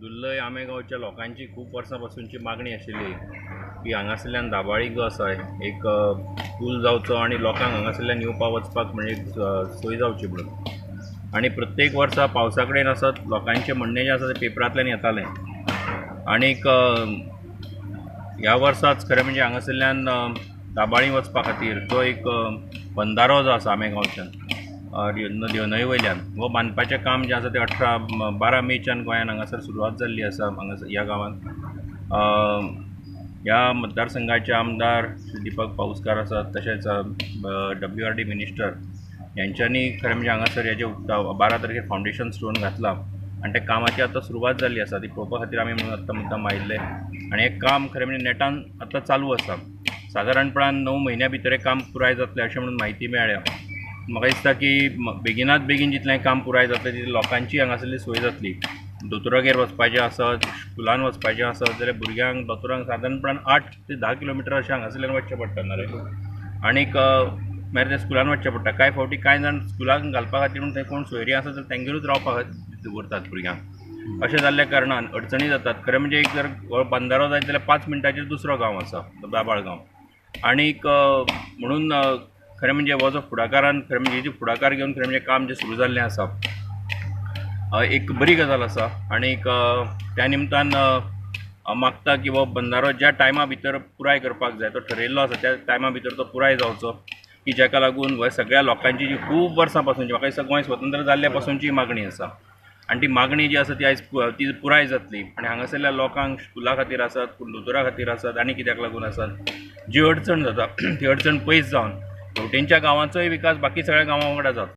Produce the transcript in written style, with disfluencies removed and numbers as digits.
दुर्लय आमेगांवच्या लोकांची खूब वर्सां पासूनची मागणी आशिल्ली की हांगासरल्यान दाबाळी जो आसा एक पूल जावचो आनी लोकांक हांगासरल्यान येवपा वचपाक म्हणजे सोय जावची म्हणून. आनी प्रत्येक वर्सा पावसा कडेन आसत लोकांचें म्हणणें जें आसा तें पेपरांतल्यान येतालें. आनीक ह्या वर्साच खरें म्हणजे हांगासरल्यान दाबाळी वचपा खातीर जो एक बंदारो जो आसा आमेगांवच्यान नदयो न्हंय वयल्यान हो बांदपाचें काम जें आसा तें 12 मेच्यान गोंयान हांगासर सुरवात जाल्ली आसा हांगासर ह्या गांवांत. ह्या मतदारसंघाचे आमदार श्री दीपक पाऊसकार आसात, तशेंच WRD minister यांच्यांनी खरें म्हणजे हांगासर हेजें उक्ताव 12 तारखेर फावंडेशन स्टोन घातला आनी त्या कामाची आतां सुरवात जाल्ली आसा. ती पळोवपा खातीर आमी म्हणून आत्तां मुद्दाम आयिल्ले आनी हें काम खरें म्हणजे नेटान आतां चालू आसा. सादारणपणान 9 म्हयन्या भितर हें काम पुराय जातलें अशें म्हणून म्हायती मेळ्ळ्या. म्हाका दिसता की बेगिनात बेगीन जितलें काम पुराय जातलें तितलें लोकांची हांगासरली सोय जातली. दोतोरागेर वचपाचें आसत, स्कुलान वचपाचें आसत जाल्यार भुरग्यांक दोतोरांक सादारणपणान 8 ते 10 किलोमिटर अशें हांगासरल्यान वचचें पडटा नारे. आनीक मागीर ते स्कुलान वचचें पडटा. कांय फावटी कांय जाण स्कुलाक घालपा खातीर म्हूण थंय कोण सोयरी आसत जाल्यार तेंगेरूच रावपाक दवरतात भुरग्यांक. अशें जाल्ल्या कारणान अडचणी जातात. खरें म्हणजे एक जर बंदारो जायत जाल्यार 5 मिनटाचेर दुसरो गांव आसा, दाबाळ गांव. आनीक म्हणून खरें म्हणजे हो जो फुडाकारान खरें म्हणजे जी फुडाकार घेवन खरें म्हणजे काम जें सुरू जाल्लें आसा एक बरी गजाल आसा. आनीक त्या निमतान मागता की हो बंदारो ज्या टायमा भितर पुराय करपाक जाय तो ठरयल्लो आसा त्या टायमा भितर तो पुराय जावचो, की जाका लागून सगळ्या लोकांची जी खूब वर्सां पासूनची, म्हाका दिसता गोंय स्वतंत्र जाल्ल्या पासूनची मागणी आसा आनी ती मागणी जी आसा ती आयज ती पुराय जातली. आनी हांगासरल्या लोकांक स्कुला खातीर आसात, दोतोरा खातीर आसात आनी कित्याक लागून आसात जी अडचण जाता ती अडचण पयस जावन हेवटेनच्या गांवांचोय विकास बाकी सगळ्या गांवां वांगडा जाता.